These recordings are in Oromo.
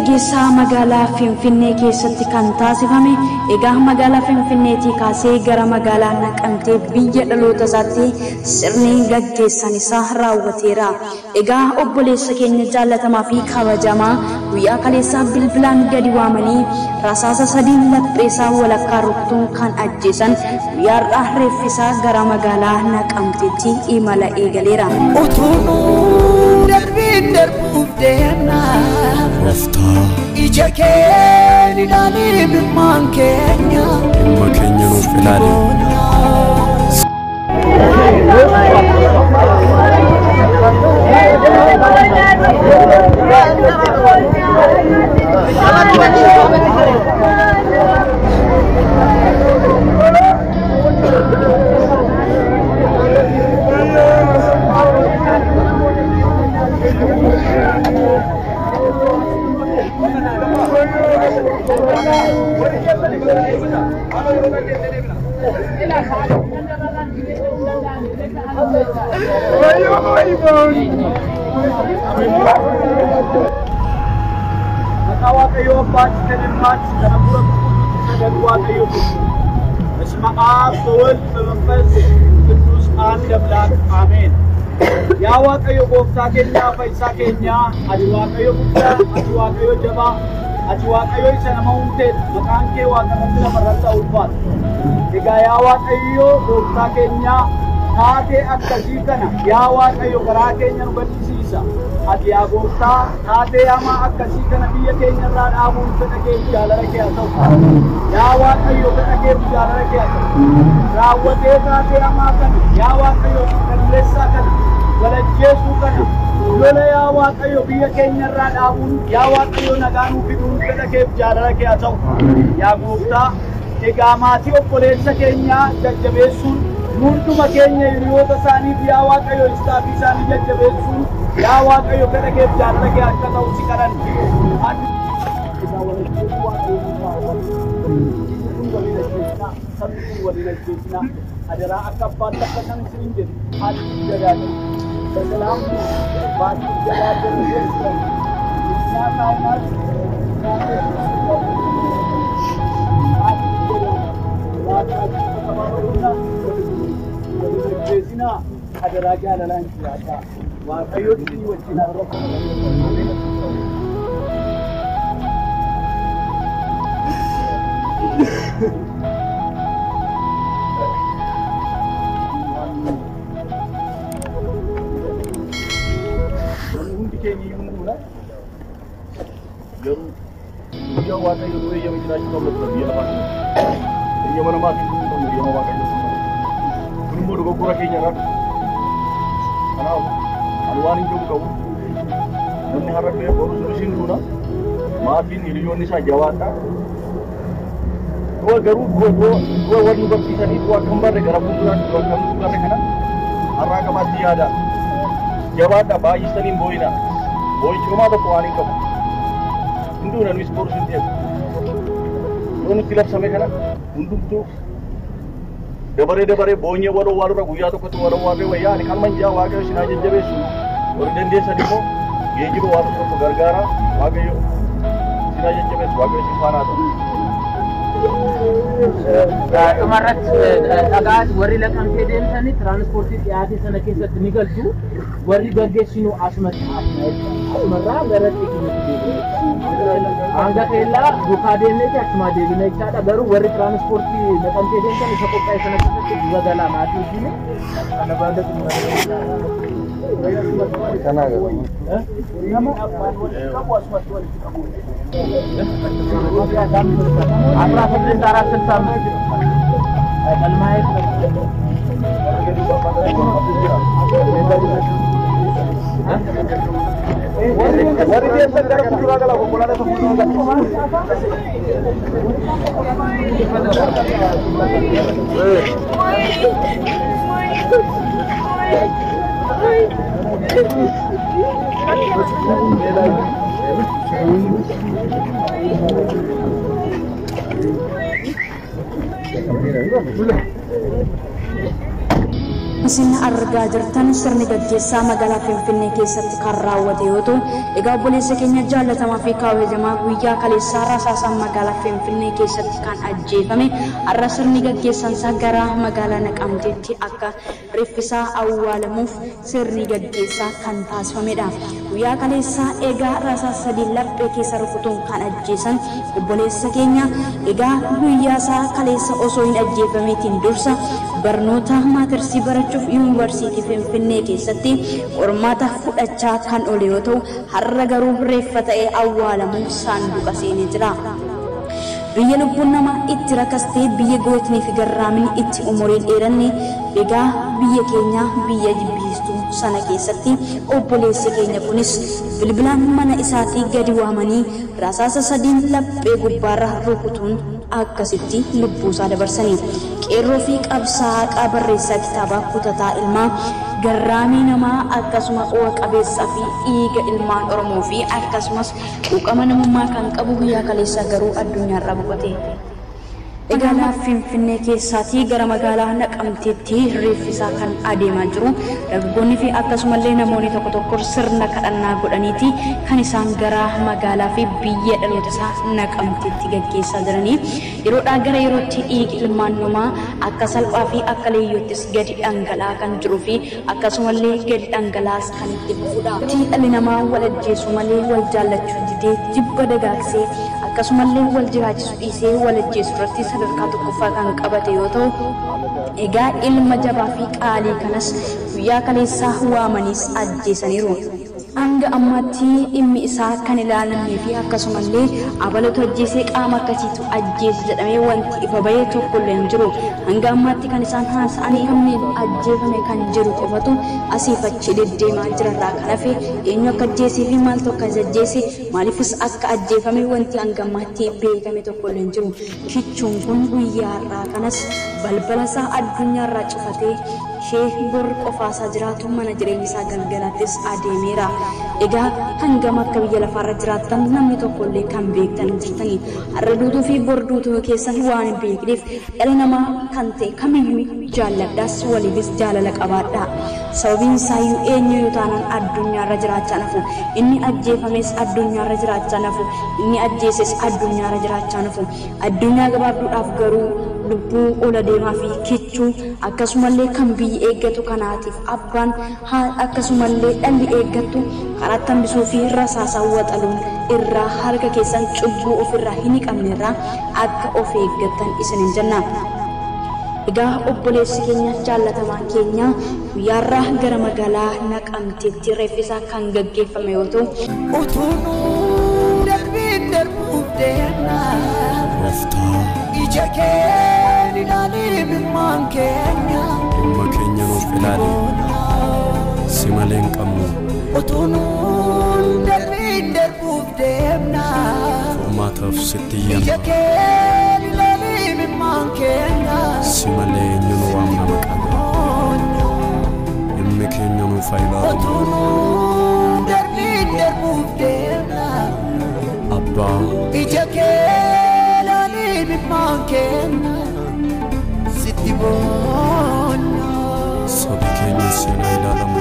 Gaggeessaa magaalaa Finfinnee keessatti kan taasifame. Egaa magaalaa Finfinneetii kaasee gara magaalaa Naqamtee biyya dhaloota isaatti sirni gaggeessan isaa raawwateera. Egaa obboleessa keenya jaallatamaa fi kabajamaa guyyaa kaleessaa bilbilaan gadi waamanii rasaasa sadiin lapheesaa walakkaa rukutuun kan ajjeesan guyyaa har'aa reeffisaa gara magaalaa Naqamteetti imala eegaleera. Utuu darbiin darbuuf deemna. Gooftaa, Ija keen ilaalii ilmaan keenya. Dhimma keenya nuuf ilaali. Maqaa Waaqayyoo Abbaatti, kan Ilmaatti, kan Hafuura Qulqulluutti sadan Waaqayyo tokko. በስመ አብ ወወልድ በመንፈስ ቅዱስ አንድ አምላክ አሜን። Yaa Waaqayyo gooftaa keenyaa, fayyisaa keenyaa, ati Waaqayyo guddaa, ati Waaqayyo jabaa, ati Waaqayyo isa nama uumteedha. Maqaan kee waaqarratti lafarratti haa ulfaatu. Egaa yaa Waaqayyo gooftaa keenyaa, taatee akkasii kana yaa Waaqayyo garaa keenya nu gaddisiisa. Ati yaa gooftaa taatee hamaa akkasii kana biyya keenya irraa dhaabuun fedha keef jaalala kee haa ta'u. Yaa Waaqayyo fedha keef jaalala kee haa ta'u. Raawwatee taatee hamaa kana yaa Waaqayyo balleessaa kana walajjeesuu kana lola yaa Waaqayyo biyya keenya irraa dhaabuun yaa Waaqayyo nagaa nuu fiduun fedha keef jaalala kee haa ta'u. Yaa gooftaa egaa maatii obboleessa keenyaa jajjabeessuun hunduma keenya hiriyoota isaaniif yaa Waaqayyo istaafii isaanii jajjabeessuun yaa Waaqayyo fedha keef jaalala kee akka ta'u si kadhanna. Egaa walajjeesuu Waaqayyo nuuf haa ta'u. Biyyi kun waliin ajjeesinaa, sabni kun waliin ajjeesinaa. Adaraa akka abbaatti akka kan isiniin jedhu haati gadaadha. በሰላም ባትገዳደሩ ደስ ይለኛል። እኛ ካህናት ተባበሩና አደራ jaalalaa jiraata. Waaqayyo isin wajjin haa ta'u. Namni hundi keenya iyyuu ni duuna. Garuu guyyaa Waaqayyo nu eeyyame jiraachuu qabna ture biyya lafaa kana. Eeyyama namaatiin du'uu hin qabnu, eeyyama Waaqayyootiin malee. Kun immoo dogoggora keenya irraa dhufe. Kanaaf ani waan hin jiru qabu. Namni har'a du'e boru sunis hin duuna. Maatiin hiriyoonni isaa jabaadha. Du'a garuu du'a du'a du'a wal nu barsiisanii du'a akka hin barre gara fuulduraatti du'a akka hin barre kana har'aa qabaatti yaada. Jabaadha, baay'istanii hin boo'inaa. Boo'ichi homaa tokko waan hin qabu. Hin duuna nuyis borus hin deemu. Yoo nutti labsame kana hundumtuu dabaree dabaree boonyee wal owwaalurra guyyaa tokkotti wal owwaallee wayyaa. Ani kan manjaa Waaqayyo isin haa jajjabeessu. Warri dandeessan immoo geejjiba waan tokko gargaara. Waaqayyo isin haa jajjabeessu. Waaqayyo isin faana haa ta'u. Dhumarratti dhagaa warri Naqamtee deemtanii tiraanspoortii dhiyaate sana keessatti ni galtu. Warri gaggeessinu asumatti hafna jechuudha. Asumarraa gara keenyatti deebina jechuudha. Hanga keellaa duukaa deemneeti achumaa deebina jechaadha. Garuu warri tiraanspoortii Naqamtee deemtan isa qophaa'e sana keessatti dura galaa maatii wajjin. Kana baala Nama abbaan walitti qabu asumatti walitti qabu. 16 4 65 qalmaa'ee. Warri deemtan gara fuulduraa galaa, konkolaataa isa fuuldura galaa. Isin argaa jirtan sirni gaggeessaa magaalaa Finfinnee keessatti kan raawwate yoo ta'u, egaa obboleessa keenya jaallatamaa fi kabajamaa guyyaa kaleessaa rasaasaan magaalaa Finfinnee keessatti kan ajjeefame har'a sirni gaggeessaan isaa gara magaalaa Naqamteetti akka reeffisaa awwaalamuuf sirni gaggeessaa kan taasifamedha. Guyyaa kaleessaa egaa rasaasa sadii laphee keessa rukutuun kan ajjeesan obboleessa keenya egaa guyyaa isaa kaleessa osoo hin ajjeefameetiin dursa barnoota maatirsii barachuuf yuunivarsiitii Finfinnee keessatti qormaata fudhachaa kan oole yoo ta'u, har'a garuu reeffa ta'ee awwaalamuu saanduqa seenee jira. Biyya lubbuun namaa itti rakastee, biyya gootnii fi garraamni itti umuriin dheeranne, egaa biyya keenya biyya jibbisiistuu sana keessatti obboleessi keenya kunis bilbilaan mana isaatii gadi waamanii rasaasa sadiin laphee gubbaarra rukutuun akkasitti lubbuusaa dabarsanii. Qeerroo fi qabsaa'aa barreessaa kitaabaa kutataa ilmaa garraamii namaa akkasuma o'a qabeessaa fi dhiiga ilmaan Oromoo fi akkasumas quuqama namummaa kan qabu guyyaa kaleessaa garuu addunyaarraa boqote. Egaa Finfinnee keessaatii gara magaalaa Naqamteetti reeffisaa kan adeemaa jiru dargaggoonni fi akkasumallee namoonni tokko tokko sirna kadhannaa godhaniiti kan isaan gara magaalaa fi biyya dhaloota isaa Naqamteetti gaggeessaa jiranii. Yeroodhaa gara yerootti dhiigi ilmaan namaa akka salphaa fi akka leeyyoottis gadi dhangala'aa kan jiruu fi akkasumallee gadi dhangala'aas kan itti fufudha. Dhalli namaa wal ajjeesuu malee wal jaallachuu didee jibba dagaagsee akkasumallee wal jiraachisu dhiisee wal ajjeessu irratti sadarkaa tokkoffaa kan qabate yoo ta'u, egaa ilma jabaa fi qaalii kanas guyyaa kaleessaa waamaniis ajjeesaniiru. Hanga ammaatti dhimmi isaa kan ilaalamee fi akkasumallee abalatu ajjeesee qaama akkasiitu ajjeese jedhamee wanti ifa bahee tokkollee hin jiru. Hanga ammaatti kan isaan haasa'anii namni ajjeefame kan jiru qofatu asiif achi deddeemaa jirarraa kan hafe eenyu akka ajjeesee fi maaltu akka ajjeese maaliifis akka ajjeefame wanti hanga ammaatti beekame tokkollee hin jiru. Kichuun kun guyyaa har'aa kanas balbala isaa addunyaarraa cufatee ishee bor qofaasaa jiraatu mana jireenya isaa galgalaattis adeemeera. Egaa hangam akka biyya lafaarra jiraattan namni tokkollee kan beektan jirtanii har'a duutuu fi bor duutuu keessan waan hin beekneef dhala namaa kan ta'e kamiyyuu jaalladhaas waliifis jaalala qabaadha. Sababiin isaayyuu eenyu yoo taanaan addunyaarra jiraachaa nafu, inni ajjeefames addunyaarra jiraachaa nafu, inni ajjeeses addunyaarra jiraachaa nafu. Addunyaa gabaabduudhaaf garuu lubbuu ola deemaa fi kichuu akkasumallee kan biyyi eeggatu kanaatiif abbaan akkasumallee dhalli eeggattu karaa hambisuu fi rasaasa waxaluun irraa harka keessan cubbuu ofirraa hin qabnerraa akka of eeggattan isinin jenna. Egaa obboleessi keenya jaallatamaa keenya guyyaarraa gara magaalaa Naqamteetti reeffisaa kan gaggeeffame yoo ta'u, Utuu darbiin darbuuf deemna. Gooftaa, Ija kee ilaalii ilmaan keenya. Dhimma keenya nuuf ilaali. Si malee hin qabnu. Utuu darbiin darbuuf deemna. Furmaataaf sitti Ija iyyanna. kee ilaalii ilmaan keenya. Si malee eenyu nu waamna maqaa biraa? Dhimmi keenya nuuf haa ilaalamu. Utuu darbiin darbuuf deemna. Abbaa, Ija kee ilaalii ilmaan keenya. Sitti boonna. Sabi keenya siin haa ilaalamu.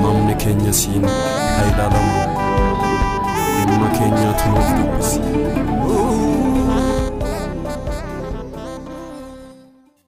Namni keenya siin haa ilaalamu.